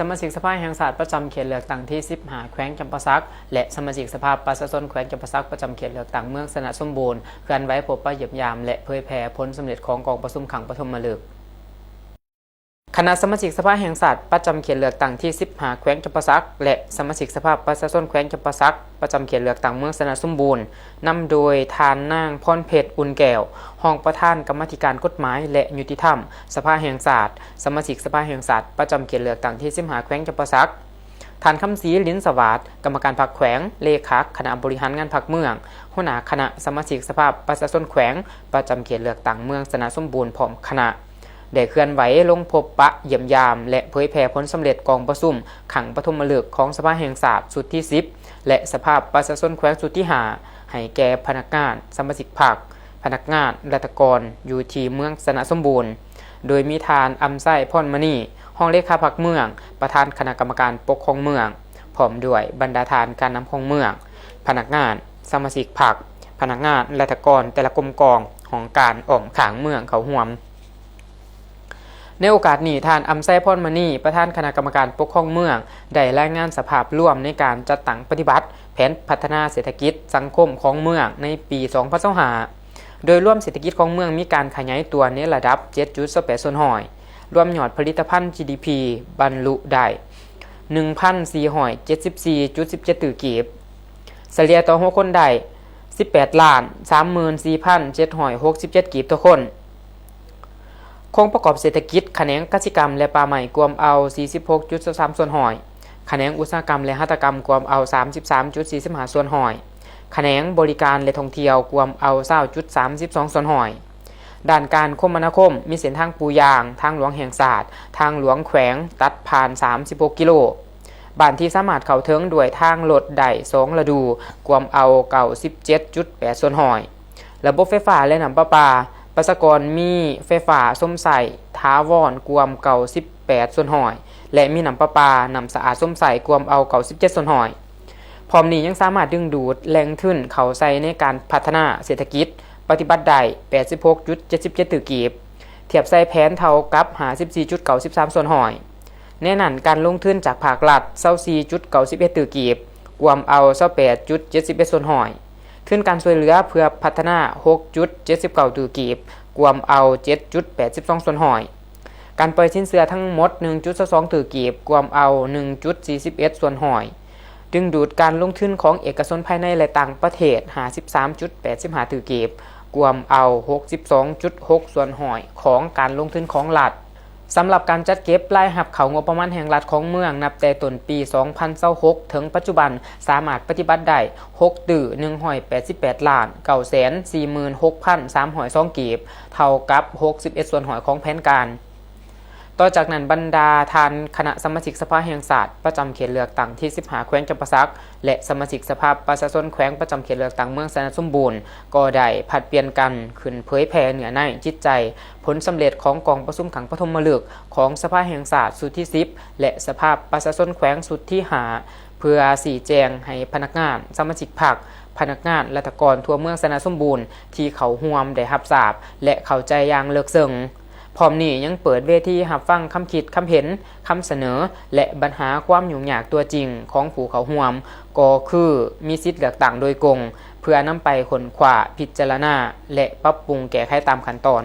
ສະມາຊິກສະພາແຫ່ງຊາດປະຈຳເຂດເລືອກຕັ້ງທີສິບຫ້າ ແຂວງຈຳປາສັກ ແລະ ສະມາຊິກສະພາປະຊາຊົນແຂວງຈຳປາສັກປະຈຳເຂດເລືອກຕັ້ງເມືອງຊະນະສົມບູນ ເຄື່ອນໄຫວພົບປະຢ້ຽມຢາມ ແລະ ເຜີຍແຜ່ຜົນສຳເລັດຂອງກອງປະຊຸມຄັ້ງປະຖົມມະລຶກ. ຄະນະສະມາຊິກສະພາແຫ່ງຊາດປະຈຳເຂດເລືອກຕັ້ງທີສິບຫ້າ ແຂວງຈຳປາສັກ ແລະ ສະມາຊິກສະພາປະຊາຊົນແຂວງຈຳປາສັກ ປະຈຳເຂດເລືອກຕັ້ງເມືອງຊະນະສົມບູນ ນຳໂດຍທ່ານນາງ ພອນເພັດ ອຸ່ນແກ້ວ ຮອງປະທານກຳມາທິການກົດໝາຍ ແລະ ຍຸຕິທຳສະພາແຫ່ງຊາດ, ສະມາຊິກສະພາແຫ່ງຊາດປະຈຳເຂດເລືອກຕັ້ງທີສິບຫ້າ ແຂວງຈຳປາສັກ, ທ່ານ ຄຳສີ ລິນສະຫວາດ ກຳມະການພັກແຂວງ, ເລຂາຄະນະບໍລິຫານງານພັກເມືອງ, ຫົວໜ້າຄະນະສະມາຊິກສະພາປະຊາຊົນແຂວງ ປະຈຳເຂດເລືອກຕັ້ງເມືອງຊະນະສົມບູນ ພ້ອມຄະນະ ໄດ້ເຄື່ອນໄຫວລົງພົບປະຢ້ຽມຢາມ ແລະ ເຜີຍແຜ່ຜົນສຳເລັດກອງປະຊຸມຄັ້ງປະຖົມມະລຶກຂອງສະພາແຫ່ງຊາດຊຸດທີສິບ ແລະ ສະພາປະຊາຊົນແຂວງຊຸດທີຫ້າ ໃຫ້ແກ່ພະນັກງານ, ສະມາຊິກພັກ, ພະນັກງານ, ລັດຖະກອນ ຢູ່ທີ່ເມືອງຊະນະສົມບູນ, ໂດຍມີທ່ານ ອຳໄຊ ພອນມະນີ ຮອງເລຂາພັກເມືອງ, ປະທານຄະນະກຳມະການປົກຄອງເມືອງ, ພ້ອມດ້ວຍບັນດາທ່ານການນຳຂອງເມືອງ, ພະນັກງານ, ສະມາຊິກພັກ, ພະນັກງານ, ລັດຖະກອນແຕ່ລະກົມກອງ, ຫ້ອງການອ້ອມຂ້າງເມືອງເຂົ້າຮ່ວມ. ໃນໂອກາດນີ້, ທ່ານ ອຳໄຊ ພອນມະນີ ປະທານຄະນະກຳມະການປົກຄອງເມືອງ ໄດ້ລາຍງານສະພາບລວມໃນການຈັດຕັ້ງປະຕິບັດແຜນພັດທະນາເສດຖະກິດສັງຄົມຂອງເມືອງໃນປີສອງພັນຊາວຫ້າ. ໂດຍລວມເສດຖະກິດຂອງເມືອງມີການຂະຫຍາຍຕົວໃນລະດັບເຈັດຈຸດຊາວແປດສ່ວນຮ້ອຍ, ລວມຍອດຜະລິດຕະພັນ ຈີດີພີ ບັນລຸໄດ້ໜຶ່ງພັນສີ່ຮ້ອຍເຈັດສິບສີ່ຈຸດສິບເຈັດຕື້ກີບ, ສະເລ່ຍຕໍ່ຫົວຄົນໄດ້ສິບແປດລ້ານສາມໝື່ນສີ່ພັນເຈັດຮ້ອຍຫົກສິບເຈັດກີບຕໍ່ຄົນ. ໂຄງປະກອບເສດຖະກິດຂະແໜງກະສິກຳ ແລະ ປ່າໄມ້ກວມເອົາສີ່ສິບຫົກຈຸດຊາວສາມສ່ວນຮ້ອຍ, ຂະແໜງອຸດສາຫະກຳ ແລະ ຫັດຖະກຳກວມເອົາສາມສິບສາມຈຸດສີ່ສິບຫ້າສ່ວນຮ້ອຍ, ຂະແໜງບໍລິການ ແລະ ທ່ອງທ່ຽວກວມເອົາຊາວຈຸດສາມສິບສອງສ່ວນຮ້ອຍ. ດ້ານການຄົມມະນາຄົມ ມີເສັ້ນທາງປູຢາງ, ທາງຫຼວງແຫ່ງຊາດ, ທາງຫຼວງແຂວງ ຕັດຜ່ານສາມສິບຫົກກິໂລ. ບ້ານທີ່ສາມາດເຂົ້າເຖິງດ້ວຍທາງລົດໄດ້ສອງລະດູ ກວມເອົາເກົ້າສິບເຈັດຈຸດແປດສ່ວນຮ້ອຍ. ລະບົບໄຟຟ້າ ແລະ ນ້ຳປະປາ, ປະຊາກອນມີໄຟຟ້າຊົມໃຊ້ຖາວອນກວມເກົ້າສິບແປດສ່ວນຮ້ອຍ ແລະ ມີນ້ຳປະປາ, ນ້ຳສະອາດຊົມໃຊ້ກວມເອົາເກົ້າສິບເຈັດສ່ວນຮ້ອຍ. ພ້ອມນີ້ຍັງສາມາດດຶງດູດແຫຼ່ງທຶນເຂົ້າໃສ່ໃນການພັດທະນາເສດຖະກິດ ປະຕິບັດໄດ້ແປດສິບຫົກຈຸດເຈັດສິບເຈັດຕື້ກີບ, ທຽບໃສ່ແຜນເທົ່າກັບຫ້າສິບສີ່ຈຸດເກົ້າສິບສາມສ່ວນຮ້ອຍ. ໃນນັ້ນ, ການລົງທຶນຈາກພາກລັດຊາວສີ່ຈຸດເກົ້າສິບເອັດຕື້ກີບ, ກວມເອົາຊາວແປດຈຸດເຈັດສິບເອັດສ່ວນຮ້ອຍ. ທຶນການຊ່ວຍເຫຼືອເພື່ອພັດທະນາຫົກຈຸດເຈັດສິບເກົ້າຕື້ກີບ, ກວມເອົາເຈັດຈຸດແປດສິບສອງສ່ວນຮ້ອຍ. ການປ່ອຍສິນເຊື່ອທັງໝົດໜຶ່ງຈຸດຊາວສອງຕື້ກີບ, ກວມເອົາໜຶ່ງຈຸດສີ່ສິບເອັດສ່ວນຮ້ອຍ. ດຶງດູດການລົງທຶນຂອງເອກະຊົນພາຍໃນ ແລະ ຕ່າງປະເທດຫ້າສິບສາມຈຸດແປດສິບຫ້າຕື້ກີບ, ກວມເອົາຫົກສິບສອງຈຸດຫົກສ່ວນຮ້ອຍຂອງການລົງທຶນຂອງລັດ. ສຳລັບການຈັດເກັບລາຍຮັບເຂົ້າງົບປະມານແຫ່ງລັດຂອງເມືອງ ນັບແຕ່ຕົ້ນປີສອງພັນຊາວຫົກເຖິງປັດຈຸບັນ ສາມາດປະຕິບັດໄດ້ຫົກຕື້ໜຶ່ງຮ້ອຍແປດສິບແປດລ້ານເກົ້າແສນສີ່ໝື່ນຫົກພັນສາມຮ້ອຍສອງກີບ, ເທົ່າກັບຫົກສິບເອັດສ່ວນຮ້ອຍຂອງແຜນການ. ຕໍ່ຈາກນັ້ນ, ບັນດາທ່ານຄະນະສະມາຊິກສະພາແຫ່ງຊາດປະຈຳເຂດເລືອກຕັ້ງທີສິບຫ້າ ແຂວງຈຳປາສັກ ແລະ ສະມາຊິກສະພາປະຊາຊົນແຂວງປະຈຳເຂດເລືອກຕັ້ງເມືອງຊະນະສົມບູນ ກໍໄດ້ຜັດປ່ຽນກັນຂຶ້ນເຜີຍແຜ່ເນື້ອໃນ, ຈິດໃຈ, ຜົນສຳເລັດຂອງກອງປະຊຸມຄັ້ງປະຖົມມະລຶກຂອງສະພາແຫ່ງຊາດຊຸດທີສິບ ແລະ ສະພາປະຊາຊົນແຂວງຊຸດທີຫ້າ ເພື່ອຊີ້ແຈງໃຫ້ພະນັກງານ, ສະມາຊິກພັກ, ພະນັກງານ, ລັດຖະກອນທົ່ວເມືອງຊະນະສົມບູນທີ່ເຂົ້າຮ່ວມໄດ້ຮັບຊາບ ແລະ ເຂົ້າໃຈຢ່າງເລິກເຊິ່ງ. ພ້ອມນີ້ຍັງເປີດເວທີຮັບຟັງຄຳຄິດຄຳເຫັນ, ຄຳສະເໜີ ແລະ ບັນຫາຄວາມຫຍຸ້ງຍາກຕົວຈິງຂອງຜູ້ເຂົ້າຮ່ວມ, ກໍຄືມີສິດເລືອກຕັ້ງໂດຍກົງ, ເພື່ອນຳໄປຄົ້ນຄວ້າ, ພິຈາລະນາ ແລະ ປັບປຸງແກ້ໄຂຕາມຂັ້ນຕອນ.